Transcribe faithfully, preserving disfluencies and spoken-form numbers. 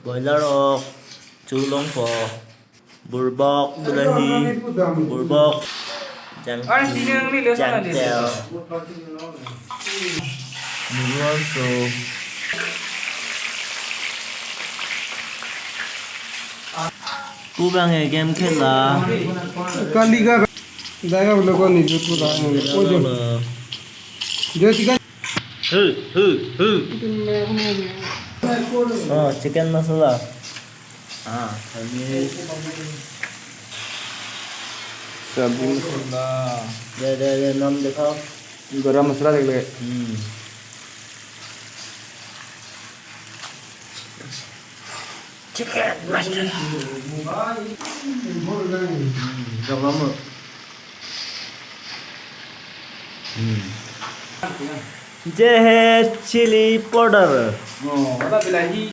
Boiler ok, chulongpo, burbok, bilahi, burbok, jang, Ar sinang ni lo sana di. Jangtel. Nurulso. Pu bang e game khela. Kali ka. Dai ka bole ko ni jutu da. O jo. Jo tika. Hu, hu, hu. Oh, chicken masala. Ah, habis. Sabji masala. De, de, de, nam dikhao. Garam masala dekh le. Hmm. Chicken masala. Hmm, jok lama. Hmm. Je hai chili powder. Oh, ada bilahi.